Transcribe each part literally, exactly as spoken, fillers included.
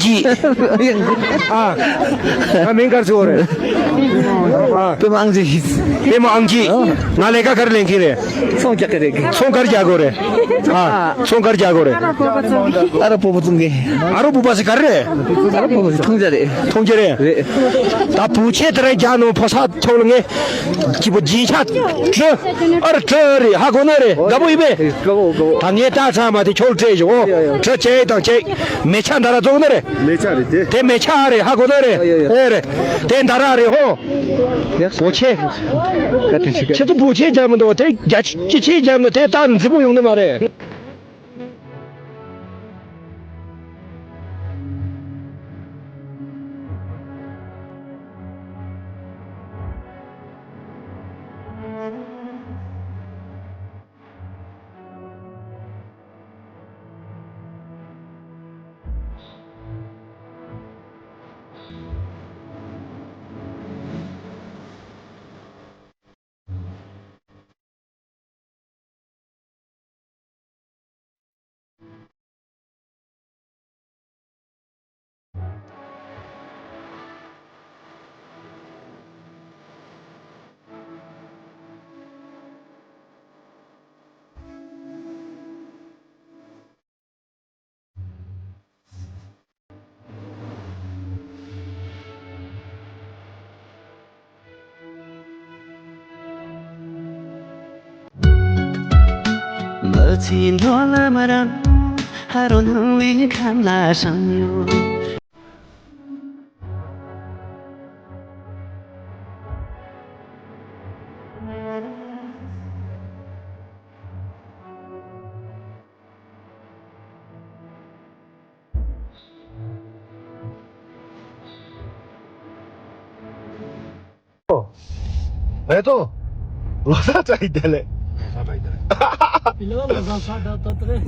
ཀྱི། ཨ། ཨ། མིང་ག་རེ་ཟེར་བ་རེད། ཨ། པདྨ་ཨང་རྒྱས། པདྨ་ཨང་རྒྱས། ང་ལས་ཀ་ག་རེ་ལས་མཁན་རེད། ཚོང་རྒྱག་གི་རེད། ཚོང་ག་རེ་རྒྱག་གི་རེད། ཨ། ཚོང་ག་རེ་རྒྱག་གི་རེད། ཨ་རོ་སྤོ་བོ་བཙོང་གི། ཨ་རོ་སྤོ་བོ་ཟེར་ག་རེ་རེད། ཨ་རོ་སྤོ་བོ་ཟེར་ཐོང་རྒྱ་རེད། ཐོང་རྒྱ་རེད། རེད། ད་བོ་ཆེ་དེ་རེད་རྒྱག་ནོ་ཕོ་ས་ཁྱོད་ལ་ངས། སྐྱིད་པོ་སྦྱིན་ཆ་སྤྲོད། ཨ་རེ་སྤྲོད་རེད། ཧ་གོ་ནི་རེད། དགའ་པོ་ཡིན་པས། དགའ་པོ་དགའ་པོ། ད་ངས་ད་ཚང་མ་དེ་ཁྱོད་ལ་སྤྲད་བཞག་ཨོ། ཡ་ཡ་ཡ། སྤྲོད་བྱེད་དང་བྱེད། མེ་ཆ་འདྲ་ར་བཙོང་ནི་རེད། མེ་ཆ་རེད་དེ། དེ་མེ་ཆ་རེད། ཧ་གོ་ནི་རེད། ཡ་ཡ་ཡ། ཨེ་རེད། དེ་འདྲ་ར་རེད་ཧོ། ཡ། བོ་ཆེ། བཀའ་དྲིན་ཆེ། ཁྱེད་ཚོ་བོ་ཆེ་རྒྱབ་མི་འདུག་དེ་རྒྱ་ཆེ་ཆེ་རྒྱབ་ནི་དེ་ད་མཛེས་པོ་ཡོང་ནི་མ་རེད། མི་ཚེའི་འགྲོ་ལམ་རང་ཧ་རོ་སྣང་བའི་ཁམས་ལ་བསྲངས་ཡོད། ཨེ་ཏོ། ལོ་གསར་བཀྲ་ཤིས་བདེ་ལེགས།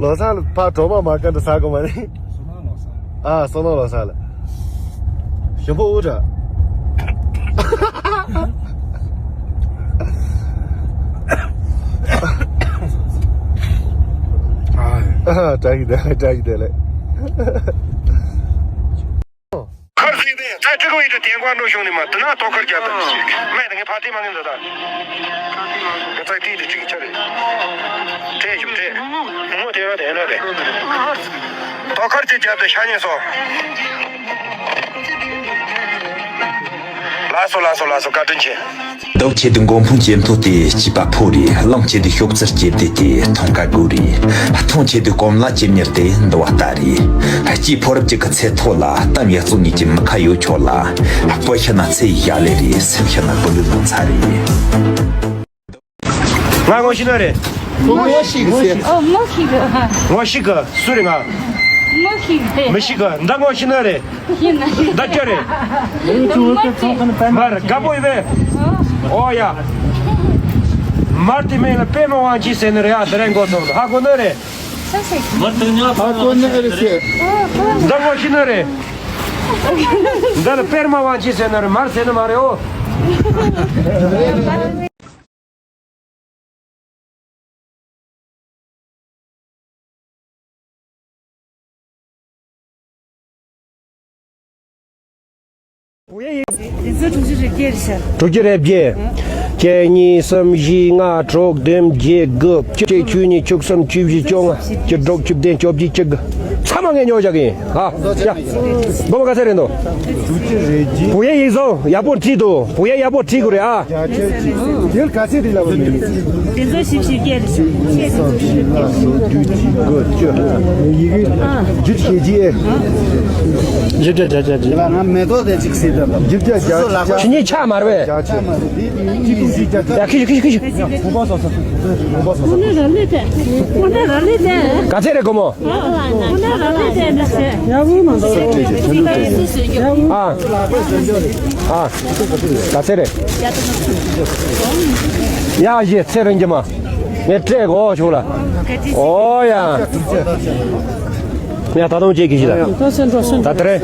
ལོ་གསར་ལ་ཕར་གྲོ་མ་མ་ཀ་འདྲ་ཟ་དགོས་མ་རེད། ཨ། བསོད་ནམས་ལོ་གསར་ལ། ཞིམ་པོ་འུ་འདྲ། ཨ། བཀྲ་ཤིས་བདེ་ལེགས། བཀྲ་ཤིས་བདེ་ལེགས། ཁར་ཟིག་དེ་ཚ་ཁྲི་གོ་ཡི་དེ་དེང་གོ་འགྲོ་བྱུང་ནི་མ་དེ་ན་ཐོག་ཁར་རྒྱབ་དང་ཞིག་མེད་དེ་ངས་ཕ་དེ་མ་ངན་འདོད་ད། ངས་ཚ་དེ་དེ་ཁྲིག་ཆ་རེད། ཁྲེ་ཞིབ་ཁྲེ། ངོ་དེ་ར་དེ་ན་རེད། ཐོག་ཁར་ཅིག་རྒྱབ་དེ་ཤ་ཉེ་སོ། ལགས་སོ་ལགས་སོ་ལགས་སོ། བཀའ་དྲིན་ཆེ། རྡོ་ཆེ་དུ་མགོ་འཕང་ཇེ་མཐོ་སྟེ་སྐྱེས་པ་ཕོ་རེ། གླང་ཆེ་དུ་ཤོག་རྩར་སྐྱེས་ཏེ་སྟེ་ཐང་ཀ་དགུ་རེ། ཐང་ཆེ་དུ་གོམ་ལ་ཇེ་མྱུར་ཏེ་འདུ་བ་ལྟ་རེ། སྐྱེས་ཕོ་རབ་ཅིག་གི་ཚེ་ཐོག་ལ་གཏམ་ཡག་བཙོག་གཉིས་ཀྱི་མི་ཁ་ཡོད་ཆོག་ལ། སྤུ་ཤ་ན་ཚེ་ཡི་ཞལ་ལས་རེད། སེམས་ཤ་ན་སྤུ་ལུས་ལ་ཚ་རེད། ང་ངོ་ཤེས་ནི་རེད། ངོ་ཤེས་གི་ཟེར། ཨོ་ངོ་ཤེས་གི། ངོ་ཤེས་གི་སུ་རེད་ང་། ངོ་ཤེས་གི་ཟེར། མི་ཤེས་གི་འདི་ངོ་ཤེས་ནི་རེད། ཤེས་ན་ཤེས། ད་ཅི་རེད། མར་དགའ་པོ་ཡིན་པས། ཨོ་ཡ། མར་དེ་མིང་ལ་པདྨ་དབང་ཆེན་ཟེར་ནི་རེད་ཨ། དེ་རིང་འགོ་ཚུགས་ཧ་གོ་ནི་རེད། མར་དེ་ཉག་ཧ་གོ་ནི་རེད་ཟེར། འདི་ངོ་ཤེས་ནི་རེད། འདི་ལ་པདྨ་དབང་ཆེན་ཟེར་ནི་རེད། མར་ཟེར་ནི་མ་རེད་ཨོ། བུ་ཡ་ཡིན། དེ་ཚོ་དྲུག་ཅུ་རེ་བརྒྱད་རེད་ཤག་དྲུག་ཅུ་རེ་བརྒྱད། གཅིག་གཉིས་གསུམ་བཞི་ལྔ་དྲུག་བདུན་བརྒྱད་དགུ་བཅུ་གཅིག་བཅུ་གཉིས་བཅུ་གསུམ་བཅུ་བཞི་བཅོ་ལྔ་བཅུ་དྲུག་བཅུ་བདུན་བཅོ་བརྒྱད་བཅུ་དགུ། ཚང་མ་ངས་ཉོ་བཞག་གི་ཡིན། ཨ། ཡ། སྒོར་མོ་ག་ཚད་རེད་འདུག་བུ་ཡ་ཡིག་བཟོ་ཡག་པོ་བྲིས་འདུག་བུ་ཡ་ཡག་པོ་བྲིས་དགོས་རེད་ཨ། དེ་ག་ཚད་རེད་ལབ་པ་མིན། དེ་ཚོ་བཞི་བཅུ་བརྒྱད་རེད་ཤག་བཞི་བཅུ་བཞི་ལ་སོ་བདུན་གཅིག་དགུ་བཅུ། ཡི་གེ་བརྒྱད་བྱས་རྗེས། བཞི་བརྒྱ་བརྒྱད་བརྒྱ་བརྒྱད། ང་མེ་ཏོག་དེ་གཅིག་ཟེར་ད། བཞི་བརྒྱ་བརྒྱད་བརྒྱ། ཁྱེད་གཉིས་ཆ་མ་རེད་པས། ཡ་ཁི་ཤི་ཁི་ཤི་ཁི་ཤི། ཁོ་ནི་ར་ལི་དེ། ཁོ་ནི་ར་ལི་དེ། ག་ཚད་རེད་སྒོར་མོ། ཁོ་ནི་ར་ལི་དེ་མི་ཤེས། ཡ་བུ་མ་འདུག་ཨ། ཨ། ག་ཚད་རེད། ཡ་ཞེ་ཚད་རིང་གི་མ། ངས་སྤྲད་གོ་ཆུང་ལ། ཨོ་ཡ། ཡ་ད་དུང་ཅིག་གི་ཞིག་ལ། ད་དེ་རེད།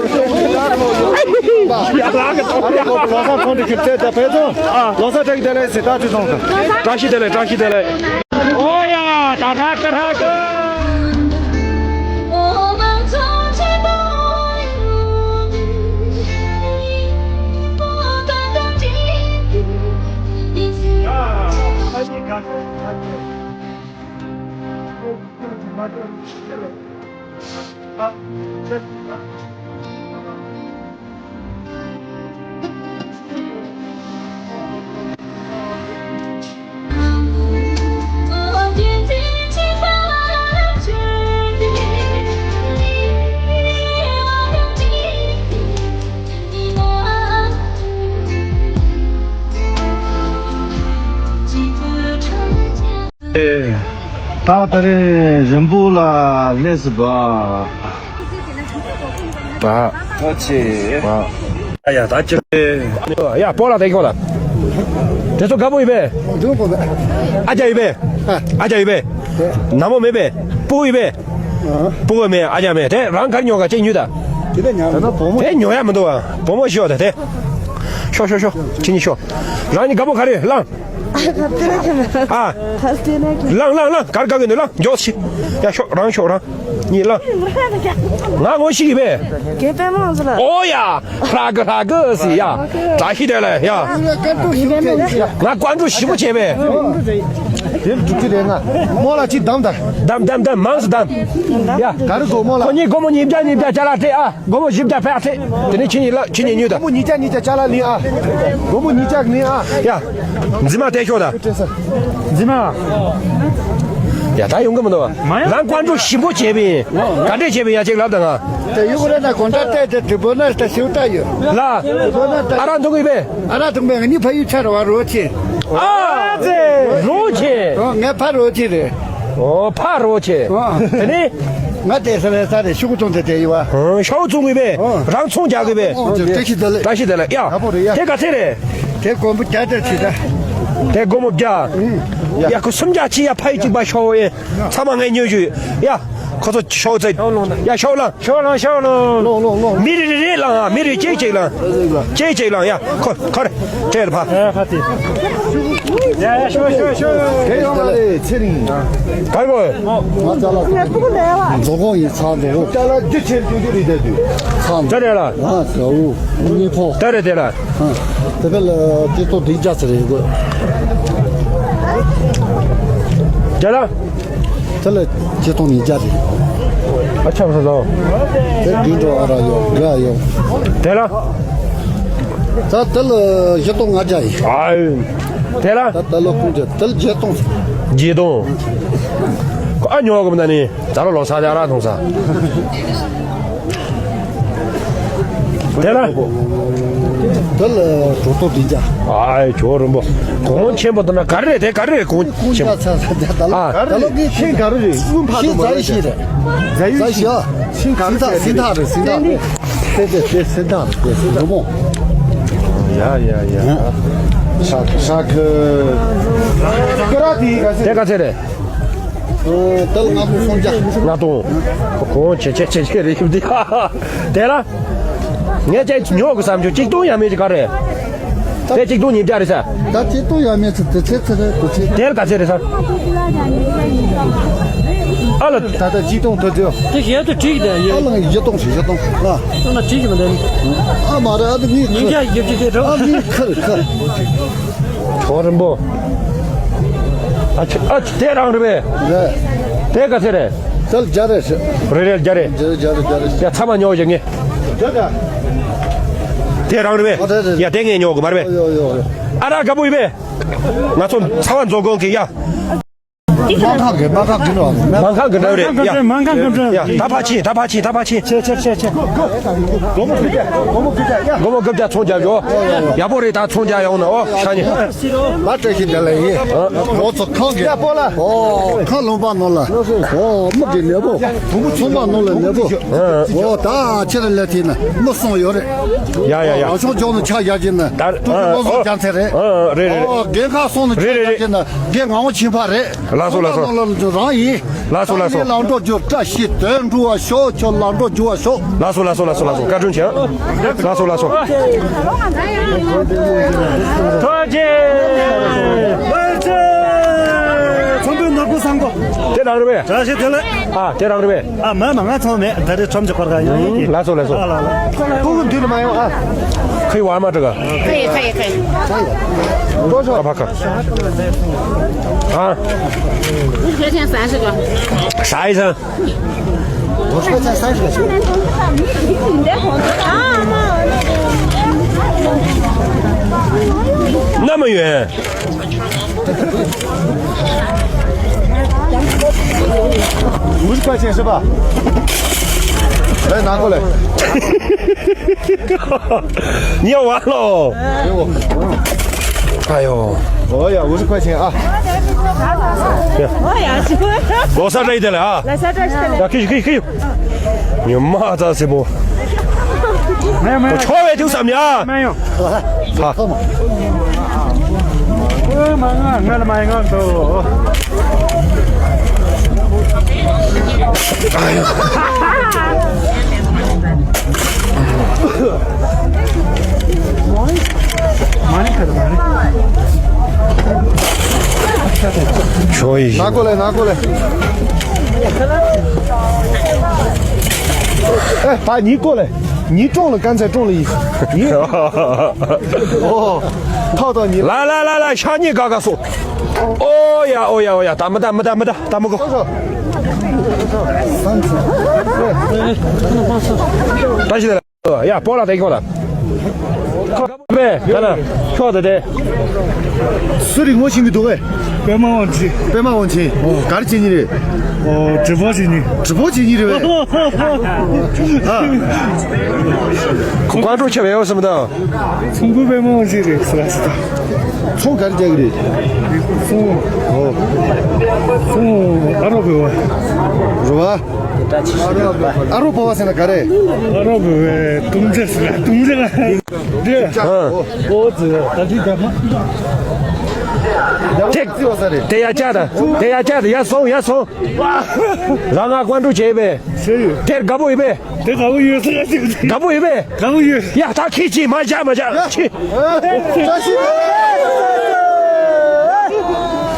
ལོ་གསར་ཚོང་འདི་ཁྱེར་ཏེ་ད་ཕེབས་སོང་། ལོ་གསར་བཀྲ་ཤིས་བདེ་ལེགས་ཟེར་ད་ཅི་སོང་ད། བཀྲ་ཤིས་བདེ་ལེགས། བཀྲ་ཤིས་བདེ་ལེགས། ཨོ་ཡ། ད་ད་ད་ད་ད། ད་ད་རེས་རིན་པོ་ལ་སླེབས་སོང་བ། བ། ད་ཆེ། བ། ཡ་ཡ་ད་ཅི། ཡ་སྤོ་ལགས་དེ་ཁྱོད་ལ། དེ་ཚོ་དགའ་པོ་ཡིན་པས། འདུག་གོ་བས། ཨ་ཅག་ཡིན་པས། ཨ་ཅག་ཡིན་པས། ནག་མོ་མེད་པས། སྤུ་གུ་ཡིན་པས། སྤུ་གུ་མེད། ཨ་ཅག་མེད། དེ་རང་གར་ཉོ་ག་ཅིག་ཉོས་ད། དེ་ལས་ཉམས། དེ་ཉོ་ཡ་མི་འདུག་བ། བུ་མོ་ཤོག་ད་དེ། ཤོག་ཤོག་ཤོག་ཁྱེད་གཉིས་ཤོག་རང་གཉིས་དགའ་པོ་ག་རེ་ལངས། ཨ། ལངས་ལངས་ལངས། གར་ག་གི་འདུག་ལངས་མགྱོགས་ཤིག་ཡ་ཤོག་རང་ཤོག་རང་། གཉིས་ལངས། ང་ངོ་ཤེས་ཀྱི་བས། རྒན་པད་མ་ཟེར་ལ། ཨོ་ཡ། ཧྲ་གི་ཧྲ་གི་ཟེར་ཡ། བཀྲ་ཤིས་བདེ་ལེགས་ཡ། ང་བཀའ་འགྲོ་ཞིབ་པོ་བྱས་པས། དེ་འགྲུབ་ཀྱི་རེད་ང་། རྨོ་ལགས་ཅིག་བདམས་དང་། བདམས་བདམས་བདམས་མང་སུ་བདམས། ཡ། ག་རེ་དགོས་རྨོ་ལགས། ཁོ་གཉིས་སྒོར་མོ་ཉིས་བརྒྱ་ཉིས་བརྒྱ་ཅ་ལག་སྤྲད་ཨ། སྒོར་མོ་བཞི་བརྒྱ་ཕར་སྤྲད། དེ་ནས་ཁྱེད་གཉིས་ལ་ཁྱེད་གཉིས་ཉོས་དང་། སྒོར་མོ་ཉིས་བརྒྱ་ཉིས་བརྒྱ་ཅ་ལག་ལེན་ཨ། སྒོར་མོ་ཉིས་བརྒྱ་ལེན་ཨ། ཡ། འཛིན་མ་དེ་ཤོག་ད། འཛིན་མ། ཡ་ད་ཡོང་གི་མི་འདུག་བ། མ་ཡོང་། རང་བཀའ་འགྲོ་ཞིབ་པོ་བྱས་པས། ག་འདྲས་བྱས་པས་ཡ་ཅིག་ལབ་དང་ང་། དེ་ཡུ་གུ་རེ་ན་གོན་ཏ་ཏེ་དེ་དེ་བོ་ན་ད་ཤིའུ་ཏ་ཡོད། ལ། དེ་བོ་ན་ད། ཨ་ར་འདུག་གི་བས། ཨ་ར་འདུག་མེད་ང་གཉིས་ཕ་ཡུལ་ཆ་ར་བ་རོ་ཆེ། ཨ་ཙེ། རོ་ཆེ། ཨོ་ངའི་ཕ་རོ་ཆེ་རེད། ཨོ་ཕ་རོ་ཆེ། ཨོ། དེ་ནི། ང་དེ་ས་ལས་ས་རེད་ཤུ་གུ་ཚོང་དེ་དེ་ཡི་བ། ཨོ་ཤའུ་ཚོང་གི་བས། ཨོ། རང་ཚོང་རྒྱག་གི་བས། ཨོ་བཀྲ་ཤིས་བདེ་ལེགས། བཀྲ་ཤིས་བདེ་ལེགས་ཡ། ཡག་པོ་རེད་ཡ། དེ་ག་ཚད་རེད། དེ་གོང་བུ་བརྒྱ་དེར་ཆེ་ད། དེ་སྒོར་མོ་བརྒྱ། ཡ་ཁོ་སུམ་བརྒྱ་ཆེ་ཡ་ཕ་ཡི་གཅིག་པ་ཤོག་ཨེ། ཚང་མ་ངས་ཉོས་ཞུ། ཡ། ཁོ་ཚོ་ཤོག་ཚེ། ཡ་ཤོག་ལ། ཤོག་ལ་ཤོག་ལ། ལོང་ལོང་ལོང་། མི་རེ་རེ་རེ་ལང་ཨ། མི་རེ་གཅིག་གཅིག་ལང་། གཅིག་གཅིག་ལང་ཡ། ཁོ་ཁོ་རེ། ཁྲེལ་ཕ། ཡ་ཡ་ཤོག་ཤོག་ཤོག་ག་ཡོང་མ་རེད་ཚེ་རིང་། ག་གོ། ང་ཅ་ལག་ང་སྤུ་གུ་ལས་བ། མཛོ་ཀོང་ཡིན་ཚང་མཛོ་ཀོང་། ཅ་ལག་རྒྱུ་ཆེར་རྒྱུ་རྒྱུ་རེད་དེ་དུས། ཚང་ད་རེད་ལ། ང་ཟ་འུ་གཉིས་ཕོ། ད་རེད་དེ་ལ། དེ་བས་ལ་དེ་ཏོ་དེ་རྒྱ་ཚ་རེད་གོ། དེ་ལ། དེ་ལ་ཆེ་མཐོང་ཉིས་བརྒྱ་རེད། ཨ་ཆབ་ས་ལོ། དེ་རྒྱུན་འགྲོ་ཨ་ར་ཡོ་དགའ་ཡོ། དེ་ལ། ད་དེ་ལ་བཞི་སྟོང་ལྔ་བརྒྱ་ཡིན། ཨ་དེ་ལ། ད་དེ་ལ་ཁུངས་ཆེ་དེ་ལ་བརྒྱད་སྟོང་། བརྒྱད་སྟོང་། ཨ་ཉོ་གི་མི་ད་ནི་ད་ལོ་ལོ་ས་དེ་ཨ་ར་ཐོང་ས། དེ་ལ། དེ་ལ་གྲོ་ཐོག་བདུན་བརྒྱ། ཨའི་ཇོ་རིན་པོ། གོང་ཆེན་པོ་དེ་ན་ག་རེ་རེད་དེ་ག་རེ་རེད་གོང་ཆེན་པོ། ད་ལོ་ཨ། ད་ལོ་གི་ཤིང་ག་རེ་རེད་དབུ་འཕར་ཤིང་དུ་མ་རེད་ཤིང་རེད། རྫ་ཡུལ་ཤིང་ཤིང་ག་རེ་སྲིན་ཐག་རེད་སྲིན་ཐག་རེད། དེ་དེ་དེ་སྲིན་ཐག་རེད་དེ་སྲིན་ཐག་མོ། ཡ་ཡ་ཡ། ཤ་ཤ་ཁུ། ཀ་ར་དེ་ག་ཚད། དེ་ག་ཚད་རེད། ཨ། དེ་ལ་ལྔ་སྟོང་སུམ་བརྒྱ། ལྔ་སྟོང་། གོང་ཆེ་ཆེ་ཆེ་ཆེ་རེད་ཡིན་དེ། དེ་ལ་ངས་ཅིག་ཉོ་དགོས་བསམ་བྱུང་། གཅིག་སྟོང་ཡང་མེད་ཀྱི་ག་རེད། དེ་གཅིག་སྟོང་ཉིས་བརྒྱ་རེད་ས། ད་གཅིག་སྟོང་ཡང་མེད་ཚེ་དེ་ཚེ་ཚེ་རེད། དེ་ཚེ། དེ་ལ་ག་ཚོད་རེད་ས། ཨ་ལ། ད་ལྟ་གཅིག་སྟོང་དུ་དེ། དེ་བཞི་སྟོང་བྲིས་ཀྱི་དེ་ཡོད། ཨ་ལ་བཞི་སྟོང་བཞི་སྟོང་ཨ། ཨ་ལ་བྲིས་ཀྱི་མི་འདུག་ཨ་མ་རེད། ཨ་ད་ངས་ཉིས་བརྒྱ་བཞི་བཅུ་དེ་འགྲོ། ཨ་ངས་ཁུར་ཁུར། གྲོགས་རིན་པོ། ཨ་ཆི་ཨ་ཆི་དེ་རང་རེད་པས། རེད། དེ་ག་ཚོད་རེད། དེ་ལ་བརྒྱ་རེད། རེད་རེད། བརྒྱ་རེད། བརྒྱ་རེད། བརྒྱ་རེད། ཡ་ཚང་མ་ཉོ་བྱེད་ངས། བརྒྱ་རེད། དེ་རང་རེད་པས། ཨ་རེད་རེད། ཡ་དེ་ངས་ཉོ་དགོས་མ་རེད་པས། ཡོ་ཡོ་ཡོ། ཨ་ར་དགའ་པོ་ཡིན་པས། ང་ཚོ་ཚ་བ་མཛོ་སྒང་གི་ཡ། སྨར་ཁམས་ཀྱི། སྨར་ཁམས་ཀྱི་ནོ། སྨར་ཁམས་ཀྱི་འདྲ་རེད་ཡ། སྨར་ཁམས་ཀྱི་འདྲ། ཡ་ད་ཕ་ཆེ། ད་ཕ་ཆེ། ད་ཕ་ཆེ། ཆེ་ཆེ་ཆེ་ཆེ། སྒོར་མོ་དགུ་བརྒྱ། སྒོར་མོ་དགུ་བརྒྱ། སྒོར་མོ་དགུ་བརྒྱ་ཚོང་རྒྱག་ཡོ། ཡག་པོ་རེད། ད་ཚོང་རྒྱག་ཡོང་ན་ཨོ་ཤ་ཉེ། ལ་བཀྲ་ཤིས་བདེ་ལེགས་ཡིན། ཨོ་ཚོ་ཁང་གི། ཨོ་ཁང་ལུང་པ་ནང་ལ། ཨོ་མི་གི་ནད་པོ། ཚོང་པ་ནང་ལ་ནད་པོ། ཨོ་ད་ཁྱེད་ར་ལ་ཐེ་ན་མི་གསུམ་ཡོད་རེད། ཡ་ཡ་ཡ། རང་ཤོག་ཇོག་ནི་ཆ་བཞག་གི་ན། ད་ཏུ་ཨོ་ལོ་ཟོ་རྒྱ་མཚན་རེད། ཨོ་རེད་རེད། ཨོ་རྒན་ཁག་སོང་ནི་ཆ་རེད་རེད་བཞག་གི་ན་རྒན་ངག་དབང་ཆོས་འཕགས་རེད། ལགས་སོ་ལགས་སོ། ཚོང་པ་ནང་ལ་རང་ཡིན། ལགས་སོ་ལགས་སོ། ལམ་འགྲོ་རྒྱུ་བཀྲ་ཤིས་དོན་འགྲུབ་པ་ཤོག་ཁྱོད་ལམ་འགྲོ་རྒྱུ་བ་ཤོག་ལགས་སོ་ལགས་སོ་ལགས་སོ། བཀའ་དྲིན་ཆེ། ལགས་སོ་ལགས་སོ། ཐུགས་རྗེ་ཆེ། ཚོང་དཔོན་ནོར་བུ་བཟང་པོ། དེ་རང་རེད་པས། བཀྲ་ཤིས་བདེ་ལེགས། ཨ་དེ་རང་རེད་པས། ཨ་མ་མ་ང་ཚང་མེད། ད་རེས་ཁྲོམ་གྱི་སྐོར་ག་ཡོང་ཡིན་གྱི། ལགས་སོ་ལགས་སོ། ཨ་ལ་ལ། ཁོ་གི་མདུན་ལ་མ་ཡོང་ཨ། ཁོའི་བར་མ་འགྲོ་ག 可以可以可以。多少？八百克。啊。五十块钱三十个。啥意思？五十块钱三十个。那么远。 五十块钱是吧？来，拿过来。你要完了哦。给我。哎呦。哦呀，五十块钱啊。我也是。我上这一点了啊。来，上这一点了。啊，可以，可以，可以。 你妈咋是不？没有没有。我超越丢三秒。没有。好。我妈妈俺了妈俺都。哎呀。 拿过来，拿过来。哎，爸，你过来，你中了，刚才中了一，你，哦，套到你。来来来来，向你嘎嘎送。哦呀，哦呀，哦呀，打没打，没打，没打，打没够。三次。打起来了。 ཡ་སྤོ་ལགས་དེ་ཁོ་ལ། ཁོ་པས་ད་ལ་ཁྱོད་དེ་དེ། སུ་རེད་ངོ་ཤེས་ཀྱི་འདུག་གས། པད་མ་དབང་ཆེན། པད་མ་དབང་ཆེན། ག་རེ་བྱེད་ཉིན་རེད། ཨོ་དྲི་བ་བྱེད་ཉིན། དྲི་བ་བྱེད་ཉིན་རེད་པས། ཨ། ཁོ་ཀ་འགྲོ་ཆེ་བས་ཡོད་སམ་ད། ཚོང་པ་པད་མ་དབང་ཆེན་རེད་ཟེར་ལ་ཟེར་ད། ཚོང་ག་རེ་རྒྱག་གི་རེད། ཚོང་། ཨོ། ཚོང་ཨ་རོགས་པོ་བ། རོ་བ། ཨ་རོགས་པོ་བ་ཟེར་ན་ག་རེ། ཨ་རོགས་པོ་བའི་དུང་ཅག་ཟེར་ན་དུང་ཅག་འདི། ཨོ་ཙི་ད་འདི་ད་མ། དེ་དེ་ཡ་ཅག་ད་དེ་ཡ་ཅག་ད་ཡ་སོང་ཡ་སོང་། རང་ང་ཀོན་ཀྲུ་བྱས་པས། དེར་དགའ་པོ་ཡིན་པས། དེ་དགའ་པོ་ཡོད་ཟེར་ཡ་ཅིག་དགའ་པོ་ཡོད་པས། དགའ་པོ་ཡོད། ཡ་ད་ཁྱི་ཅི་མ་བྱ་མ་བྱ་ཁྱི།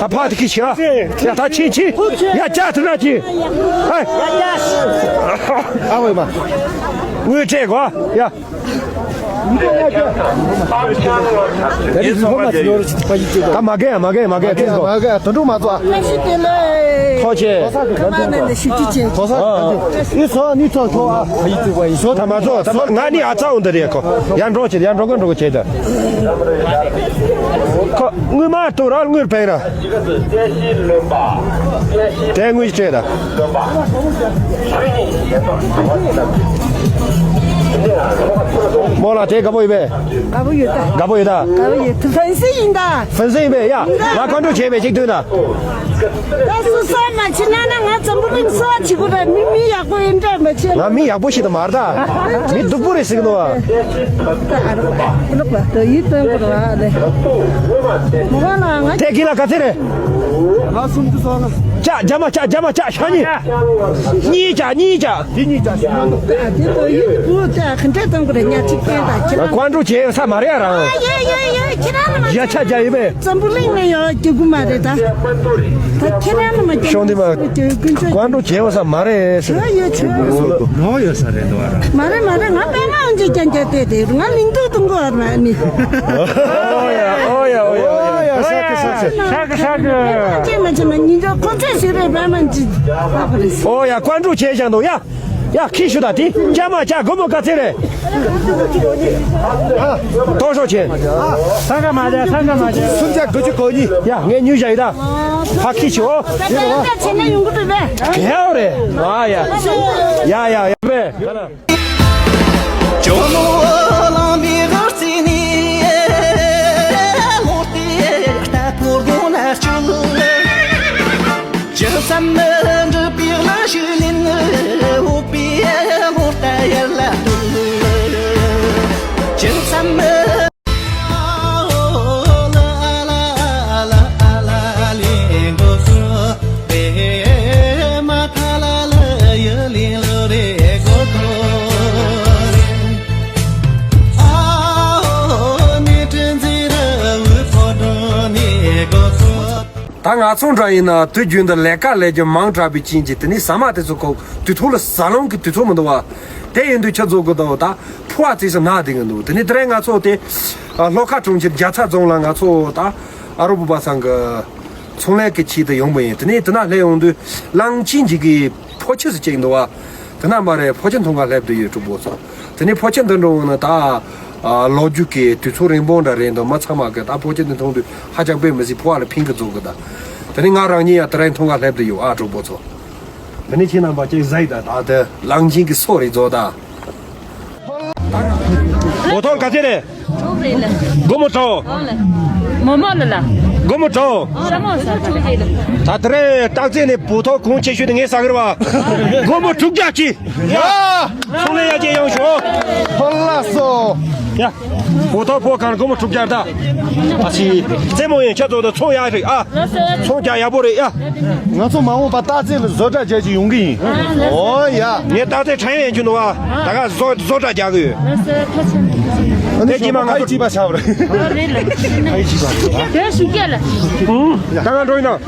ད་ཕ་དེ་ཁྱི་ཆི་ཨ། ཡ་ད་ཁྱི་ཆི། ཡ་ཅག་ཐུ་ན་ཁྱི། ཨ། ཨ་ཝེ་མ། ངུས་བྲེག་གོ་ཡ། ད་མ་གས་མ་གས་མ་གས་ཏིས་གོ། མ་གས་དོན་གྲུབ་མ་ཚོ། ཐོག་ཆེ། ཨི་སོ་ནི་ཚོ་ཐོག་ཨ། སོ་ཐ་མ་ཚོ་ང་ནི་ཨ་ཚ་འོང་དེ་རེད་ཁོ། ཡར་འགྲོ་ཆེ་ཡར་འགྲོ་ག་འགྲོ་ག་ཆེ་ད། ཁོ་དངུལ་མ་ཏོ་ར་དངུལ་ཕན་ར། དེ་དངུལ་སྤྲད་ད། མོ་ལ་དེ་དགའ་པོ་ཡོད་པས། དགའ་པོ་ཡོད་ད། དགའ་པོ་ཡོད་ད། ཕན་སེ་ཡིན་ད། ཕན་སེ་ཡིན་པས་ཡ། ང་ཁ་འགྲོ་བྱས་པས་ཅིག་ཐུན་ད། ད་སུ་ས་མ་ཕྱི་ན་ན་ང་འཛམ་བུ་གླིང་གསོ་བ་བྱེད་དགོས་ར། མི་མི་ཡག་པོ་ཡིན་འདྲ་མ་བྱེད། ང་མི་ཡག་པོ་ཞིག་ད་མ་རེད་ད། མི་སྡུག་པོ་རེད་ཟེར་གི་འདུག་བ། ད་ཨ་རོགས་པ་ཨ་རོགས་པ་ད་ཡིད་རྟོན་དགོས་ར་བ་ལེ། མོ་ག་ལ་ང་། དེ་གི་ལ་ག་ཚེ་རེད། ང་སུམ་ཅུ་སོ་ལྔ། ལྕགས་རྒྱ་མ་ལྕགས་རྒྱ་མ་ལྕགས་ཤ་ཉེ། གཉིས་ལྕགས་གཉིས་ལྕགས། དེ་གཉིས་ལྕགས་ཤ། དེ་ཚོ་ཡིན་དུས་ད་ག་འདྲ་གཏོང་དགོས་རེད། ཉ་ཚིག་སྟོན་དང་ཁྱེད་རང་། བཀའ་འགྲོ་བྱས་ས་མ་རེད་ཨ་རང་། ཡོད་ཡོད་ཡོད། ཁྱེད་རང་ལ་མ་རྒྱ་ཆ་རྒྱ་ཡོད་པས། འཛམ་བུ་གླིང་ན་ཡང་རྒྱ་གུ་མ་རེད་ད། ད་ཁྱེད་རང་ལ་མ་རྒྱ་ཤོང་དེ་མ་རྒྱ་ཀུན་སྤྱོད་བཀའ་འགྲོ་བྱས་ས་མ་རེད་ཟེར། ཡོད་ཡོད་ཆེ། ནོ་ཡོད་ས་རེད་འདུག་ཨ་རང་། མ་རེད་མ་རེད། ང་པད་མ་འོན་ཅིག་ཀྱང་རྒྱ་བལྟས་ཏེ་ང་ལིང་ཏུ་ཏུ་མགོ་ཨ་མ་ནི། ཨོ་ཡ་ཨོ་ཡ་ཨོ་ཡ་ཨོ་ཡ། ཤག་གི་ཤག་གི། ཅེས་མ་བྱས་མ་ཉིན་འགྲོ་ཁོ་ཚོས་ཞུས་པའི་པད་མ་འཇི་ཨ་པ་རེད། ཨོ་ཡ་བཀའ་འགྲོ་བྱས་ཀྱང་འདུག་ཡ། ཡ་ཁྱི་ཤུ་ད་དེ་ཅ་མ་ཅ་སྒོར་མོ་ག་ཚད་རེད། ཏོག་ཤོག་ཆེ། ས་འགའ་མ་བྱ་ས་འགའ་མ་བྱ། སུམ་བརྒྱ་དགུ་བཅུ་གོ་གཉིས། ཡ་ངས་ཉོས་བཞག་ཡིན་ད། ཕ་ཁྱི་ཤུ་ཨོ། ད་ལྟ་ཡང་བྱས་ན་ཡོང་གི་འདུག་པས། གལ་རེད། ཨ་ཡ། ཡ་ཡ་ཡ་པས། ད་ང་ཚོ་འདྲ་ཡིན་ན་དུས་རྒྱུན་དུ་ལས་ཀ་ལས་རྒྱུ་མང་དྲགས་པའི་རྐྱེན་གྱིས་དེ་ནས་ཟ་མ་དེ་ཚོ་ཁོ་དུས་ཐོག་ལ་ཟ་ལོང་གི་དུས་ཚོད་མི་འདུག་བ། དེ་ཡིན་དུས་ཁྱི་རྫོགས་གི་འདུག་ད་ཕོ་བ་བརྩིས་སུ་ན་བསྡད་གི་འདུག་དེ་ནས་དེ་རིང་ང་ཚོ་དེ་ལྷོ་ཁ་གྲོང་ཁྱེར་རྒྱལ་ཚ་རྫོང་ལ་ང་ཚོ་ད་ཨ་རོ་པོ་པ་ཚང་གི་ཚོང་ལས་ཀྱི་ཆེད་དུ་ཡོང་པ་ཡིན། དེ་ནས་དེ་ན་སླེབས་ཡོང་དུས་གླང་ཆེན་ཅིག་གི་ཕོ་ཁྱི་ཟིག་བཅུག་འདུག་བ། དེ་ན་མ་རེད་ཕོ་ཁྱི་མཐོང་ག་སླེབས་བསྡད་ཡོད་གྲོགས་པོ་ཚོ། དེ་ནས་ཕོ་ཁྱི་འདི་འགྲོ་འོང་ན་ད་ལོ་རྒྱུས་ཀྱི་དུས་ཚོད་རིང་པོ་འདྲ་རེད་འདུག་མི་ཚང་མ་གི་ད་ཕོ་ཁྱི་འདི་མཐོང་དུས་ཧ་ཅང་དཔེ་མི་སྲིད་ཕོ་བ་ལ་ཕན་གི་རྫོགས་གི་ད། དེ་ནས་ང་རང་ཉིད་ཡང་དེ་རིང་མཐོང་ག་སླེབས་བསྡད་ཡོད་ཨ་གྲོགས་པོ་ཚོ། དེ་ནས་ཁྱེད་རྣམ་པ་ཅིག་ཟ་ཡི་ད་ད་དེ་གླང་ཆེན་གྱི་སོ་རེད་རྫོགས་ད། འོ་ཐོག་ག་ཚད་རེད། སྒོར་མོ་དྲུག་མོ་མོ་ལ་ལ། སྒོར་མོ་དྲུག་ས་མོ་ས་ཆུ་ལ། ད་དེ་རིང་སྟག་རྩེ་ནས་བོ་ཐོག་གོང་ཆེ་ཤོས་དེ་ངས་ཟ་གི་རེད་བ། སྒོར་མོ་དྲུག་བརྒྱ་གཅིག་ཡ། ཚོང་ལས་ཡར་རྒྱས་ཡོང་ཤོག་ཧོ་ལ་སོ། ཡ། བོ་ཐོག་ཕོ་གང་སྒོར་མོ་དྲུག་བརྒྱ་ད། ཨ་ཙི། རྩེད་མོ་ཡིན་ཁྱོད་ཚོ་ད་ཚོང་ཡག་རེད་ཨ། ཚོང་རྒྱག་ཡག་པོ་རེད་ཡ། ང་ཚོ་མ་འོངས་པ་སྟག་རྩེ་ལ་བཟོ་གྲྭ་རྒྱག་རྒྱུ་ཡོང་གི་ཡིན། ཨོ་ཡ། ངས་སྟག་རྩེ་ཁྲང་ཡན་ཆུ་འདུག་བ། ད་ག་བཟོ་བཟོ་གྲྭ་རྒྱག་གི་ཡོད། དེ་རྗེས་མ་ང་ཚོ་ཅིག་པ་ཆགས་པ་རེད། ཕ་ཡི་ཅིག་པ་རེད། དེ་ཞིག་སྐད་ལ། ད་ང་འགྲོ་ཡིན་ན།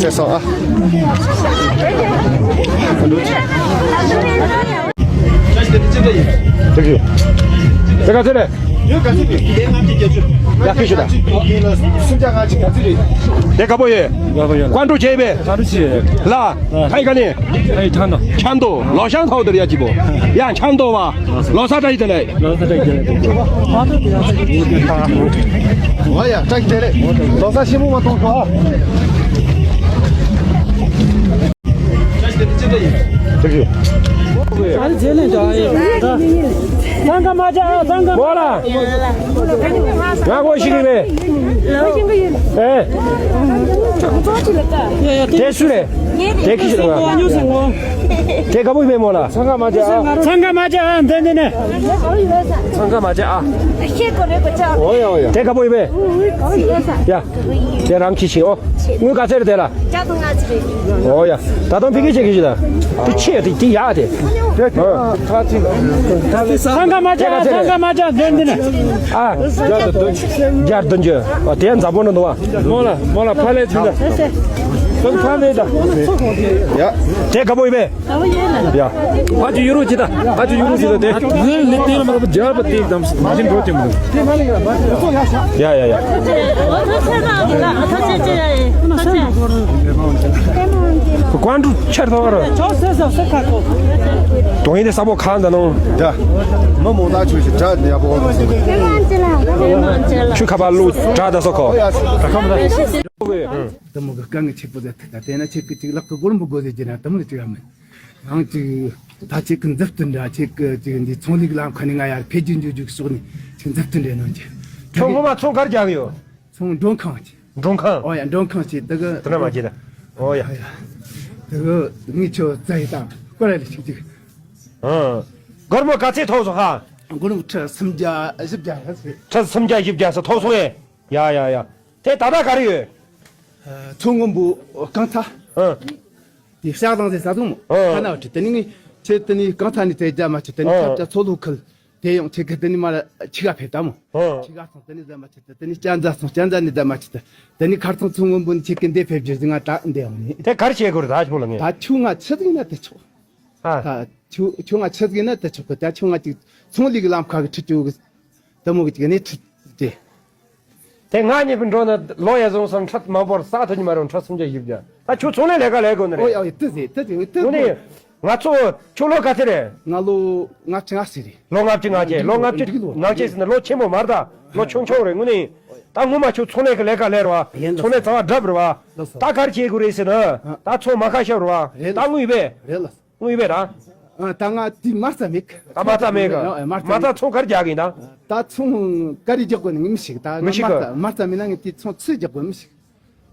ཟེར་སོང་ཨ། དེ་ག་ཚོད་རེད། ཡ་ཁྱི་ཤུ་ད། དེ་ག་པོ་ཡོད། བཀའ་འགྲོ་བྱས་པས། ལ། ཕ་ཡི་ག་ནས། ཆང་དོ། ལོ་ཤང་ཐོག་དེར་ཡ་གཅིག་པོ། ཡ་ཆང་དོ་བ། ལོ་ས་ཏྲ་ཡི་དེ་ལས། ཨོ་ཡ་ཏྲ་ཡི་དེ་ལས། ལོ་ས་ཤི་མོ་མ་གཏོང་ཤོག་ཨ། ཚང་ག་མ་ཅ་ཨ་ཚང་ག་མོ་ལ། ང་གོ་ཤི་གི་མེད། ཨེ། དེ་སུ་རེད། དེ་ཁི་ཤི་ང་། དེ་ག་པོ་ཡིན་མེད་མོ་ལ། ཚང་ག་མ་ཅ་ཨ། ཚང་ག་མ་ཅ་ཨ་འདི་འདི་ནས། ཚང་ག་མ་ཅ་ཨ། ཨོ་ཡ་ཨོ་ཡ། དེ་ག་པོ་ཡིན་མེད། ཡ། དེ་རང་ཁྱི་ཆེ་ཨོ། དངུལ་ག་ཚད་རེད་དེ་ལ། ལྕགས་དང་ལྔ་ཚིག་རེད། ཨོ་ཡ། ད་དུང་ཕི་གི་ཆེ་གི་ཞིག་ད། དེ་ཆེ་དེ་དེ་ཡག་དེ། ཨ། ཚང་ག་མ་ཅ་ཚང་ག་མ་ཅ་འདོན་འདི་ནས། ཨ། བརྒྱ་བདུན་ཅུ། ཨ་དེ་འཛམ་བུ་ནང་འདུག་བ། མོ་ལ་མོ་ལ་ཕ་ལས་ཚིག་ད། ཁོང་ཕ་ལས་ད། ཡ། དེ་ག་པོ་ཡིན་པས། ཡ། ཕ་ཅི་ཡུ་རུ་ཅི་ད། ཕ་ཅི་ཡུ་རུ་ཅི་ད་དེ། ལི་ལི་ཏི་ལ་མ་ར་བ་ཇར་བ་ཏི་དམ་མ་ཅི་འགྲོ་ཅི་མི་འདུག་ཡ་ཡ་ཡ། ཀོན་ཀྲུ་ཆར་ཐོ་བར། དོང་ཡིན་དེ་ས་པོ་ཁང་ད་ནོ། ཡ། མ་མོ་ད་ཆུ་ཞིག་དྲ་ཡ་པོ། ཆུ་ཁ་པ་ལུ་དྲ་ད་སོ་ཁོ། དེ་མོ་གི་དཀའ་ངལ་ཆེ་པོ་ཟེར་ཐུབ་ད་དེ་ན་ཁྱེད་ཀྱི་ཅིག་ལག་གི་སྒོར་མོ་དགོས་ཟེར་གྱི་ན་དེ་མོ་ལ་ཅིག་ཡ་མེད། རང་ཅིག་ད་ཁྱེད་ཀྱི་མཛུབ་སྟོན་འདྲ་ཁྱེད་ཀྱི་ཅིག་འདི་ཚོང་ལས་ཀྱི་ལམ་ཁ་ནས་ང་ཡར་འཕེལ་རྒྱས་འགྱོ་རྒྱུ་གི་ཕྱོགས་ནས་ཅིག་མཛུབ་སྟོན་འདྲ་གནང་རྒྱུ། ཁྱོད་སྔོན་མ་ཚོང་གར་རྒྱག་གི་ཡོད། ཚོང་མགྲོན་ཁང་ཅིག་མགྲོན་ཁང་། ཨོ་ཡ་མགྲོན་ཁང་ཅིག་དེ་གི་དེ་ན་མ་བྱེད་ད། ཨོ་ཡ། ཨོ་ཡ། དེ་གི་ངས་ཁྱོད་བཙལ་ཡི་ད་སྐོར་ར་ལ་ཞིག་ཅིག་ཨ། སྒོར་མོ་ག་ཚད་ཐོབ་སོང་ཧ། སྒོར་མོ་ཁྲི་སུམ་བརྒྱ་བཞི་བརྒྱ་ཧ་ཟེར། ཁྲི་སུམ་བརྒྱ་བཞི་བརྒྱ་ཟེར་ཐོབ་སོང་ཨེ། ཡ་ཡ་ཡ། དེ་ད་ལྟ་ག་རེ་ཡོད། མཚོ་སྔོན་པོའི་རྐང་ཚ། ཨ། དེ་ཤག་དང་ཟེར་ས་སོང་མོ། ཨ། ཁ་ན་བ་ཁྲི་དེ་ནི་ངས་ཁྱེད་དེ་ནི་རྐང་ཚ་ནས་དེ་རྒྱ་མ་ཁྱེད་དེ་ནི་ཨ། ཁ་བྲལ་མཚོ་ལྷོ་ཁུལ་དེ་ཡང་ཁྱེད་ཀྱི་དེ་ནི་མ་ལ་ཁྱི་ག་ཕེབས་ད་མོ། ཨ། ཁྱི་ག་སོང་དེ་ནི་ཟ་མ་ཁྱེད་དེ་ནི་སྤྱན་ཟ་སོང་སྤྱན་ཟ་ནས་ཟ་མ་ཁྱེད་དེ་ནི་ཁར་ཚང་མཚོ་སྔོན་པོ་ནི་ཁྱེད་ཀྱི་འདས་ཕེབས་རྒྱུ་ཟིག་ང་ད་འདས་ཡོང་ནི། དེ་གར་བྱེད་དགོས་རེད་ད་ཆི་མོ་ལ་ངས། ད་ཁྱོད་ང་ཆི་ཟིག་ཡིན་ན་དེ་ཆོག་ཨ། ད་ཁྱོད་ཁྱོད་ང་ཆི་ཟིག་ཡིན་ན་དེ་ཆོག་གི་ད་ཁྱོད་ང་ཅིག་ཚོང་ལས་ཀྱི་ལམ་ཁ་གི་ཁྲིད་རྒྱུ་གི་དེ་མོ་གི་ཅིག་ནས་ཁྲིད་དེ། དེ་ང་གཉིས་པོ་འགྲོ་ན་ལོ་ཡ་བཟུང་སོང་ཁྲིད་མང་པོར་ས་ཐོན་གྱི་མ་རུང་ཁྲིད་སུམ་བརྒྱ་བཞི་བརྒྱ། ད་ཁྱོད་ཚོང་ལས་ལས་ཀ་ལས་དགོས་ནི་ཨོ་རེད། ཡ་ཡ་དེ་ཟེ་དེ་ཟེ་དེ་དངོས་གནས་ང་ཚོ་ཁྱོད་ལོ་ག་ཚོད་རེད། ང་ལོ་ལྔ་བཅུ་ང་ཟེར་རེད། ལོ་ལྔ་བཅུ་ང་བཅས་ལོ་ལྔ་བཅུ་འགྲིག་ལོ་ང་བཅས་ཟེར་ན་ལོ་ཆེན་པོ་མ་རེད་ད་ལོ་ཆུང་ཆུང་རེད་དངོས་གནས། ད་སྔོན་མ་ཁྱོད་ཚོང་ལས་ཀྱི་ལས་ཀ་ལས་རེད་བ། ཡིན་ལགས་ཚོང་ལས་རྩ་བ་སྒྲུབ་རེད་བ། ལགས་སོ། ད་གར་བྱེད་དགོས་རེད་ཟེར་ན། ཨ། ད་ཚོང་མ་ཁ་ཤོར་བ། རེད་ལགས་ད་དངུལ་ཡོད་པས། རེད་ལགས་སོ། དངུལ་ཡོད་པས་ད། ཨ། ད་ང་དེ་མ་རྩ་མེད་གི། ད་མ་རྩ་མེད་གི། ཨ། མ་རྩ་མ་རྩ་མེད། ཚོང་གར་རྒྱག་གི་ཡིན་ད། ད་ཚོང་ག་རེ་རྒྱག་དགོས་ནི་ངས་མི་ཤེས་གི་ད་མི་ཤེས་གི། མ་རྩ་མ་རྩ་མེད་ན་ངས་དེ་ཚོང་ཚུར་རྒྱག་དགོས་མི་ཤེས་གི།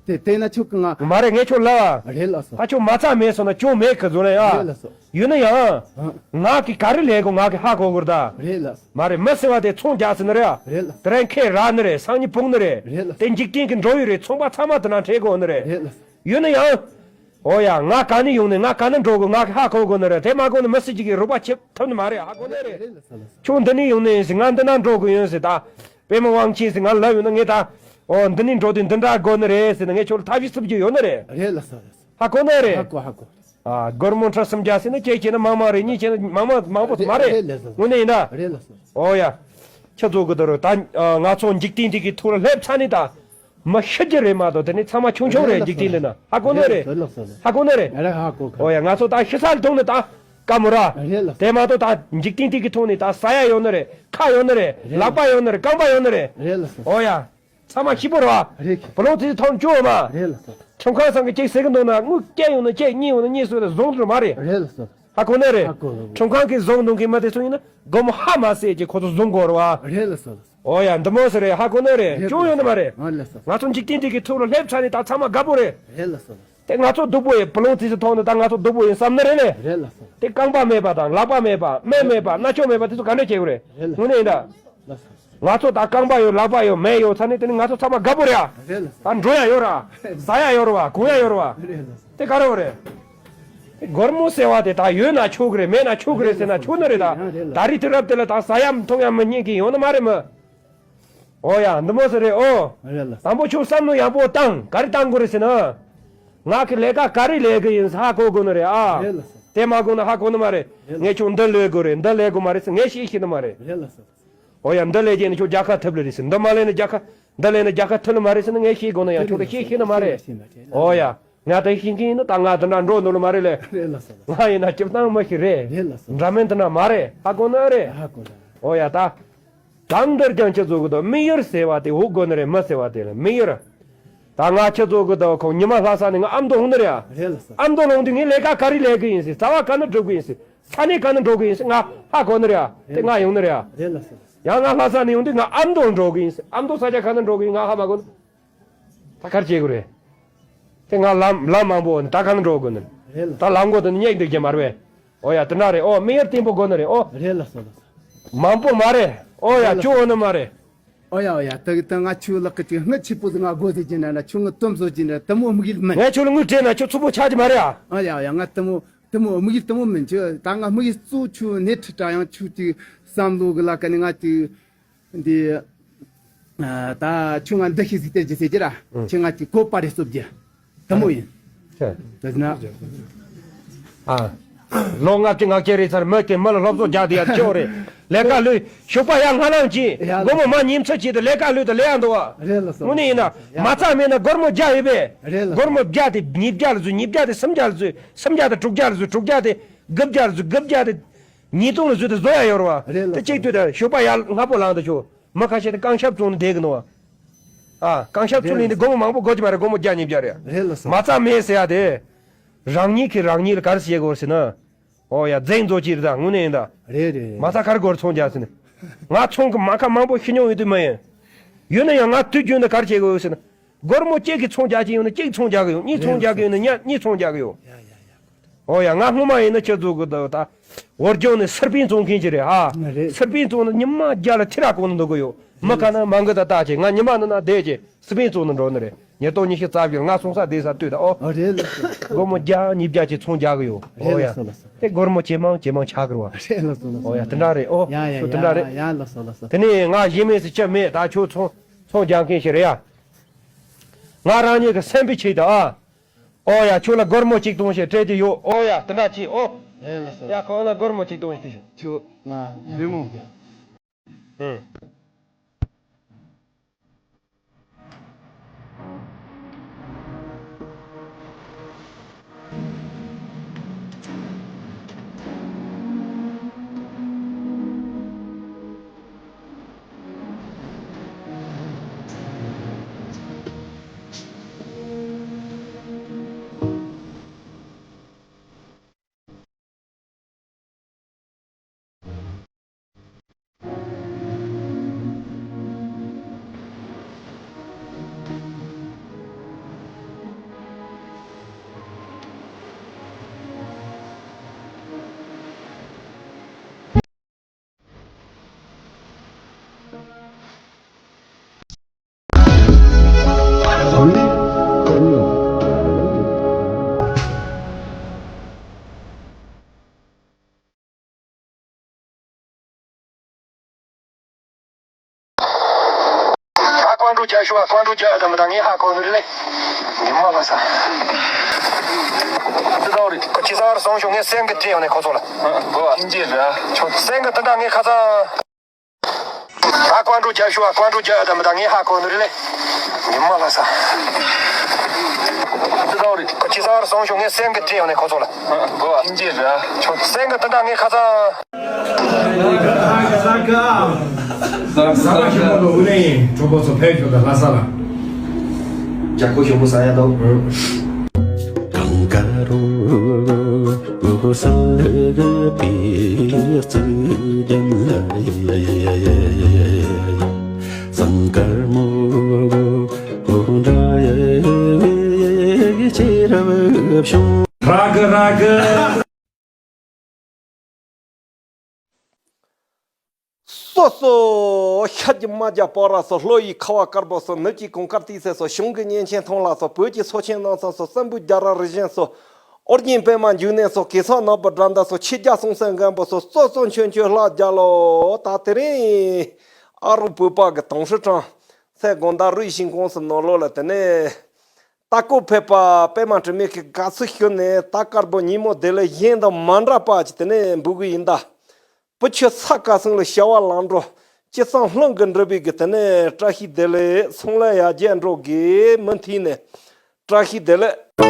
དེ་དེ་ན་ཁྱོད་ཀྱི་ང་། མ་རེད་ངས་ཁྱོད་ལབ་ཨ། རེད་ལགས་སོ། ད་ཁྱོད་མ་རྩ་མེད་སོང་ན་ཁྱོད་མེད་གི་བཟོ་ལ་ཡ། རེད་ལགས་སོ། ཡོད་ན་ཡང་། ཨ། ང་གི་ག་རེ་ལས་དགོས་ང་གི་ཧ་གོ་དགོས་ད། རེད་ལགས་སོ། མ་རེད་མི་ཟེར་བ་དེ་ཚོང་རྒྱག་ཟེར་ནི་རེད་ཨ། རེད་ལགས་སོ། དེ་རིང་ཁེ་རག་ནི་རེད་སང་ཉིན་ཕུང་ནི་རེད། རེད་ལགས་སོ། དེ་འཇིག་རྟེན་གྱི་འགྲོ་ཡི་རེད་ཚོང་པ་ཚང་མ་དེ་ན་འཕྲད་དགོས་ནི་རེད། རེད་ལགས་སོ། ཡོད་ན་ཡང་། ཨོ་ཡ་ང་ག་ནས་ཡོང་ནས་ང་ག་ནས་འགྲོ་དགོས་ང་གི་ཧ་གོ་དགོས་ནི་རེད་དེ་མ་གོ་ནི་མི་སྲིད་ཅིག་གིས་རོགས་པ་བྱེད་ཐུབ་ནི་མ་རེད་ཧ་གོ་ནི་རེད། རེད་ལགས་སོ་ལགས་སོ། ཁྱོད་འདི་ནས་ཡོང་ནི་ཡིན་ཟེར་ང་འདི་ན་འགྲོ་དགོས་ཡོད་ཟེར་ད། པད་མ་དབང་ཆེན་ཟེར་ང་ལབ་ཡོད་ན་ངས་ད། ཨོ་འདི་ནས་འགྲོ་དུས་འདི་འདྲ་དགོས་ནི་རེད་ཟེར་ན་ངས་ཁྱོད་ལ་ཐབས་ཤེས་སུབ་རྒྱུ་ཡོད་ནི་རེད། རེད་ལགས་སོ་ལགས་སོ། ཧ་གོ་ནི་རེད། ཧ་གོ་ཧ་གོ། ཨ་སྒོར་མོ་ཁྲི་སུམ་བརྒྱ་ཟེར་ན་ཁྱེད་ཁྱེད་ན་མང་མང་རེད་གཉིས་ཁྱེད་ན་མང་མང་མང་པོ་མ་རེད། རེད་ལགས་སོ། དངོས་གནས་ཡིན་ད། རེད་ལགས་སོ། ཨོ་ཡ། ཁྱེད་ཚོ་གི་དོ་རུ་ད་ང་ཚོ་འཇིག་རྟེན་འདི་གི་ཐོག་ལ་སླེབས་ཚར་ནས་ད། མི་ཤི་རྒྱུ་རེད་མ་གཏོགས་དེ་ནས་ཚང་མ་ཆུང་ཆུང་རེད་འཇིག་རྟེན་འདི་ན་ཧ་གོ་ནི་རེད། ལགས་སོ་ལགས་སོ། ཧ་གོ་ནི་རེད། ཨ་རེ་ཧ་གོ་གི། ཨོ་ཡ་ང་ཚོ་ད་ཤི་ས་ལ་ཐུག་ནི་ད། དཀའ་མོ་ར། རེད་ལགས་སོ། དེ་མ་གཏོགས་ད་འཇིག་རྟེན་འདི་གི་ཐོག་ནས་ད་ཟ་ཡ་ཡོད་ནི་རེད་ཁ་ཡོད་ནི་རེད། རེད། ལག་པ་ཡོད་ནི་རེད་རྐང་པ་ཡོད་ནི་རེད། རེད་ལགས་སོ། ཨོ་ཡ། ཚང་མ་སྐྱིད་པོ་རེད་བ། རེད། བུ་ལོང་དེ་ཚོ་ཐོག་ནས་བཅུག་ཡོད་མ། རེད་ལགས་སོ། ཁྲིམས་ཁང་ཚང་གི་གཅིག་ཟེར་གི་འདུག་ན་དངུལ་སྐྱེལ་ཡོང་ན་གཅིག་གཉིས་ཡོང་ན་གཉིས་སུ་ལ་བཟུང་འགྲོ་མ་རེད། རེད་ལགས་སོ། ཧ་གོ་ནི་རེད། ཧ་གོ་གི། ཁྲིམས་ཁང་གིས་བཟུང་འདུག་གི་མི་དེ་ཚོ་ཡིན་ན་སྒོར་མོ་ཧ་མ་ཟད་ཀྱི་ཁོ་ཚོ་བཟུང་དགོས་རེད་བ། རེད་ལགས་སོ། ཨོ་ཡ་འདི་མོ་ཟེར་རེད་ཧ་གོ་ནི་རེད། རེད་ཅུང་ཡོད་ནི་མ་རེད། ཨ་ལགས་སོ། ང་ཚོ་འཇིག་རྟེན་འདི་གི་ཐོག་ལ་སླེབས་ཚར་ནས་ད་ཚང་མ་དགའ་པོ་རེད། རེད་ལགས་སོ། དེ་ང་ཚོ་སྡུག་པོ་ཡིན་བུ་ལོང་དེ་ཚོ་མཐོང་ནི་ད་ང་ཚོ་སྡུག་པོ་ཡིན་བསམ་ནི་རེད་ལེ། རེད་ལགས་སོ། དེ་རྐང་པ་མེད་པ་དང་ལག་པ་མེད་པ་སྨན་མེད་པ་རྣ་ཅོག་མེད་པ་དེ་ཚོ་ག་འདྲ་བྱེད་དགོས་རེད། རེད་ལགས། དངོས་གནས་ཡིན་ད། ལགས་སོ། ང་ཚོ་ད་རྐང་པ་ཡོད་ལག་པ་ཡོད་མེད་ཡོད་ཚ་ནི་དེ་ནི་ང་ཚོ་ཚང་མ་དགའ་པོ་རེད་ཨ། རེད་ལགས་སོ། ད་འགྲོ་ཡ་ཡོད་ར། ཟ་ཡ་ཡོད་ར་བ་གོན་ཡ་ཡོད་ར་བ། རེད་ལགས་སོ། དེ་ག་རེ་བ་རེད། སྒོར་མོ་ཟེར་བ་དེ་ད་ཡོད་ན་ཆོག་གི་རེད་མེད་ན་ཆོག་གི་རེད་ཟེར་ན་ཆོག་ནི་རེད་ད། རེད་ལགས་སོ། ད་རེས་དུས་རབས་དེ་ལ་ད་ཟ་ཡ་མཐོང་ཡ་མི་རྙེད་མཁན་ཡོད་ནི་མ་རེད་མི། ཨོ་ཡ་འདི་མོ་ཟེར་རེད་ཨོ། རེད་ལགས་སོ། དང་པོ་ཁྱོད་བསམ་བློ་ཡག་པོ་བཏང་ག་རེ་བཏང་དགོས་རེད་ཟེར་ན། ང་གི་ལས་ཀ་ག་རེ་ལས་གི་ཡིན་ཧ་གོ་དགོས་ནི་རེད་ཨ། རེད་ལགས་སོ། དེ་མ་གོ་ན་ཧ་གོ་ནི་མ་རེད། རེད་ལགས། ངས་ཁྱོད་འདི་ལས་དགོས་རེད་འདི་ལས་དགོས་མ་རེད་ཟེར་ངས་ཤེས་ཤེས་ནི་མ་རེད། རེད་ལགས་སོ། ཨོ་ཡ་འདི་ལས་རྗེས་ནི་ཁྱོད་རྒྱལ་ཁ་ཐོབ་ལེ་རེད་ཟེར་འདི་མ་ལས་ནི་རྒྱལ་ཁ་འདི་ལས་ནི་རྒྱལ་ཁ་ཐོབ་ལེ་མ་རེད་ཟེར་ནི་ངས་ཤེས་དགོས་ནི་ཡ་ཁྱོད་ལ་ཤེས་ཤེས་ནི་མ་རེད། ཤེས་ཤེས་ནི་མ་རེད། ཨོ་ཡ། ང་ད་ཤེས་མཁན་ཡིན་ན་ད་ང་དེ་འདྲ་འགྲོ་འདུག་ལ་མ་རེད་ལེ། རེད་ལགས་སོ། ང་ཡིན་ན་སྤྱིར་བཏང་མི་ཞིག་རེད། རེད་ལགས་སོ། འདྲ་མིན་དེ་འདྲ་མ་རེད་ཧ་གོ་ནི་རེད། ཧ་གོ་ལ། ཨོ་ཡ་ད། གང་ལྟར་ཀྱང་ཁྱེད་ཚོ་གི་ད་དམིགས་ཡུལ་ཟེར་བ་དེ་འོ་དགོས་ནི་རེད་མི་ཟེར་བ་དེ་ལ་དམིགས་ཡུལ། ད་ང་ཁྱེད་ཚོ་གི་ད་ཁོ་ཉི་མ་ལྷ་ས་ནས་ང་ཨ་མདོ་འོང་ནི་རེད་ཨ། རེད་ལགས་སོ། ཨ་མདོ་ལ་འོང་དུས་ངས་ལས་ཀ་ག་རེ་ལས་གི་ཡིན་ཟེར་རྩ་བ་ག་ནས་འགྲོ་གི་ཡིན་ཟེར་ས་གནས་ག་ནས་འགྲོ་གི་ཡིན་ཟེར་ང་ཧ་གོ་ནི་རེད་ཨ། དེ་ང་ཡོང་ནི་རེད་ཨ། རེད་ལགས་སོ། ཡང་ང་ལྷ་ས་ནས་ཡོང་དུས་ང་ཨ་མདོ་འགྲོ་གི་ཡིན་ཟེར་ཨ་མདོ་ས་ཆ་ག་ནས་འགྲོ་གི་ཡིན་ང་ཧ་མ་གོ་ནི། ད་གར་བྱེད་དགོས་རེད། དེ་ང་ལམ་ལམ་མང་པོ་ད་ག་ནས་འགྲོ་དགོས་ནི། རེད་ལགས། ད་ལམ་མགོ་དེ་ནས་སྙེག་འདུག་རྒྱུ་མ་རེད། ཨོ་ཡ་དེ་འདྲ་རེད་ཨོ་དམིགས་ཡུལ་བརྟན་པོ་དགོས་ནི་རེད་ཨོ། རེད་ལགས་སོ་ལགས། མང་པོ་མ་རེད་ཨོ་ཡ་རེད་ལགས་སོ། ཁྱོད་འོ་ནི་མ་རེད། ཨོ་ཡ་ཨོ་ཡ་ད་ད་ང་ཁྱོད་ལགས་ཀྱི་ཅིག་དངུལ་ཆེ་པོ་ཟིག་ང་དགོས་ཟེར་གྱི་ན་ན་ཁྱོད་ངའི་དོམ་བཟོ་གྱི་ན་དེ་མོ་དམིགས་ཡུལ་མིན། ངས་ཁྱོད་ལ་དངུལ་སྤྲད་ན་ཁྱོད་ཚུགས་པོ་ཆགས་ཀྱི་མ་རེད་ཨ། ཨོ་ཡ་ཨོ་ཡ་ང་དེ་མོ་དེ་མོ་དམིགས་ཡུལ་དེ་མོ་མིན་ཁྱོད་ད་ང་དམིགས་ཡུལ་གཙོ་ཁྱོད་སྣེ་ཁྲིད་དྲ་ཡང་ཁྱོད་ཀྱི་བསམ་བློ་གི་ལ་ཀ་ནས་ང་ཅིག་འདི། ཨ། ད་ཁྱོད་ང་འདི་ཤེས་ཟིག་སྟེར་གྱི་ཟེར་གྱི་ར། ཨང་། ཁྱོད་ང་ཅིག་བཀོད་པ་རེ་སློབ་རྒྱུ། དེ་མོ་ཡིན། ཁྱོད། དེ་ན། ཨ། ལོ་ལྔ་བཅུ་ང་བརྒྱད་རེད་ཚར་མི་གི་མི་ལ་སློབ་གསོ་རྒྱག་དེ་ཡར་ཁྱོད་རེད། ལས་ཀ་ལུས་ཞོགས་པ་ཡར་ང་ལངས་ཀྱིས། ཡ་ལ། སྒོར་མོ་མ་ཉིན་མཚོ་བྱས་ཏེ་ལས་ཀ་ལུས་དེ་ལས་ཡ་འདུག་བ། རེད་ལ་སོ། དངོས་གནས་ཡིན་ན། ཡ། མ་རྩ་མེད་ན་སྒོར་མོ་བརྒྱ་ཡོད་པས། རེད་ལ། སྒོར་མོ་བརྒྱ་དེ་ཉིས་བརྒྱ་ལ་བཟོས་ཉིས་བརྒྱ་དེ་སུམ་བརྒྱ་ལ་བཟོས་སུམ་བརྒྱ་དེ་དྲུག་བརྒྱ་ལ་བཟོས་དྲུག་བརྒྱ་དེ་དགུ་བརྒྱ་ལ་བཟོས་དགུ་བརྒྱ་དེ། ཉིས་སྟོང་ལ་བཟོས་ཏེ་བཟོ་ཡ་ཡོད་རེད་བ། རེད་ལ། དེ་གཅིག་ལྟོས་དང་ཞོགས་པ་ཡར་སྔ་པོ་ལངས་དང་ཆོག་མི་ཁ་ཤས་དེ་རྐང་ཤབ་བཙོང་ནས་བསྡད་གི་འདུག་བ། ཨ། རྐང་ཤབ་བཙོང་ནས་འདི་སྒོར་མོ་མང་པོ་དགོས་ཀྱི་མ་རེད་སྒོར་མོ་བརྒྱ་ཉིས་བརྒྱ་རེད། རེད་ལ་སོ། མ་རྩ་མེད་ཟེར་ཡ་དེ། རང་ཉིད་ཀྱིས་རང་ཉིད་ལ་ག་རེ་བྱེད་དགོས་ཟེར་ན། ཨོ་ཡ་འཛིང་བཟོ་ཅིག་རེད་ད་དངོས་གནས་ཡིན་ད། རེད་རེད། མ་རྩ་ག་རེ་དགོས་ཚོང་རྒྱག་ཟེར་ན། ང་ཚོང་གི་མ་ཁ་མང་པོ་ཤི་མྱོང་ཡོད་དུས་མ་ཡིན། ཡོད་ན་ཡང་ང་དུས་རྒྱུན་དུ་ག་རེ་བྱེད་དགོས་ཟེར་ན། སྒོར་མོ་གཅིག་གིས་ཚོང་རྒྱག་གི་ཡོད་ན་གཅིག་ཚོང་རྒྱག་གི་ཡོད་གཉིས་ཚོང་རྒྱག་གི་ཡོད་ན་གཉིས་ཚོང་རྒྱག་གི་ཡོད། ཡ་ཡ་ཡ། ཨོ་ཡ་ང་སྔོན་མ་ཡིན་ན་ཁྱེད་ཚོ་གི་ད་ད་འོ་ལྗོངས་ནས་སི་པན་བཙོང་མཁན་ཅིག་རེད་ཨ། རེད། སི་པན་བཙོང་ན་ཉི་མ་བརྒྱ་ལ་ཁྲི་ར་གོང་ནས་འདུག་གི་ཡོད། མི་ག་ན་མང་གི་ད་ལྟ་ཅིག་ང་ཉི་མ་ནི་ན་བསྡད་ཅིག་སི་པན་བཙོང་ནས་འགྲོ་ནི་རེད། ཉིས་སྟོང་ཉི་ཤུ་རྩ་བཞི་ལ་ང་སོང་ས་བསྡད་ས་ལྟོས་དང་ཨོ། ཨོ་རེད་ལགས་སོ། སྒོར་མོ་བརྒྱ་ཉིས་བརྒྱ་ཅིག་ཚོང་རྒྱག་གི་ཡོད། རེད་ཨོ་ཡ། ལགས་སོ་ལགས་སོ། དེ་སྒོར་མོ་ཇེ་མང་ཇེ་མང་ཆགས་ཀྱི་རེད་བ། རེད་ལགས་སོ་ལགས་སོ། ཨོ་ཡ་དེ་འདྲ་རེད་ཨོ། ཡ་ཡ་ཤོ་དེ་འདྲ་རེད། ཡ་ཡ་ལགས་སོ་ལགས་སོ། དེ་ནས་ང་གཞི་མེད་སུ་ཅི་མེད་ད་ཁྱོད་ཚོང་ཚོང་རྒྱག་མཁན་ཞིག་རེད་ཡ། ང་རང་ཉིད་ཀྱི་སེམས་པའི་ཆེད་དུ་ཨ། ཨོ་ཡ་ཁྱོད་ལ་སྒོར་མོ་གཅིག་སྟོང་ཞིག་སྤྲད་ཀྱི་ཡོད་ཨོ་ཡ་དེ་འདྲ་བྱེད་ཨོ། རེད་ལགས་སོ། ཡ་ཁོང་ལ་སྒོར་མོ་གཅིག་སྟོང་ཞིག་སྟེར་ཞིག་ཁྱོད་ང་བདེ་མོ། ཨུ། ཨ་ཀོང་ཀྲུའུ་ཅག་ཤུ་ཨ་ཀོང་ཀྲུའུ་ཅག་དམ་དང་ངའི་ཧ་ཀོང་ནུ་རི་ལེ། ཉི་མ་ལ་ས། ཅི་ཟ་རེད། ཁོ་ཅི་ཟ་རེད་སོང་ཤོག་ངས་སེང་གེ་སྤྲད་ཡོང་ནས་ཁོ་ཚོ་ལ། གོ་ཨ་ཅི་ར། ཁྱོད་སེང་གེ་དེ་འདྲ་ངས་ཁ་ཚང་། ཨ་ཀོང་ཀྲུའུ་ཅག་ཤུ་ཨ་ཀོང་ཀྲུའུ་ཅག་དམ་དང་ངའི་ཧ་ཀོང་ནུ་རི་ལེ། ཉི་མ་ལ་ས། ཅི་ཟ་རེད། ཁོ་ཅི་ཟ་རེད་སོང་ཤོག་ངས་སེང་གེ་སྤྲད་ཡོང་ནས་ཁོ་ཚོ་ལ། གོ་ཨ་ཅི་ར། ཁྱོད་སེང་གེ་དེ་འདྲ་ངས་ཁ་ཚང་། ཟ་མ་ཞིམ་པོ་ལ་འུ་ལེན་གྲོགས་པོ་ཚོ་ཕེབས་ཤོག་དང་ལྷ་ས་ལ། རྒྱ་ཁོ་ཞོག་པོ་ཟ་ཡ་དོ། གངས་དཀར་རོ་སལ་པའི་རྩི་རྒྱན་ལ་ཟངས་དཀར་མོ་འདྲ་ཡི་ཅེ་རབ་བྱུང་། ར་གི་ར་གི། སོ་སོ། ཤ་རྒྱུ་མ་རྒྱ་སྤ་ར་སོ་ལྷོ་ཡི་ཁ་བ་དཀར་པོ་སོ་ནུབ་ཀྱི་གངས་དཀར་ཏི་སེ་སོ་གཞུང་གི་གཉན་ཆེན་ཐང་ལ་སོ་བོད་ཀྱི་སོ་ཆེན་ནང་ཚང་སོ་སྲིན་པོའི་རྒྱ་ར་རི་བཞིན་སོ་ཨོ་རྒྱན་པད་མ་འབྱུང་གནས་སོ་གེ་སར་ནག་པོ་དགྲ་མདའ་སོ་ཆོས་རྒྱལ་སྲོང་བཙན་སྒམ་པོ་སོ་སོ་སོ་མཆོད་མཆོད་ལྷ་རྒྱལ་ལོ། ད་དེ་རིང་ཨ་རོགས་བོད་པ་གི་དང་ཧྲི་ཀྲང་སའི་དགོན་བདག་རུས་ཤིང་ཀོང་སི་ནང་ལོགས་ལ་དེ་ནས། ད་སྐུ་ཕེབས་པ་པད་མ་དྲི་མེད་ཀྱི་དགའ་བསུ་ཞུ་ནས་ད་དཀར་པོ་ཉིན་མོ་བདེ་ལེགས་གཞན་དང་མ་འདྲ་པ་ཅིག་དེ་ནས་འབུལ་གི་ཡིན་ད། བུ་ཁྱོད་ས་དགའ་སང་ལ་བྱ་བ་ལང་འགྲོ། ཅི་བསམ་ལྷུན་གྱིས་འགྲུབ་པའི་གི་དེ་ནས་བཀྲ་ཤིས་བདེ་ལེགས་སོང་ལ་ཡ་རྒྱས་འགྲོ་གི་མུ་མཐུད་ནས་བཀྲ་ཤིས་བདེ་ལེགས།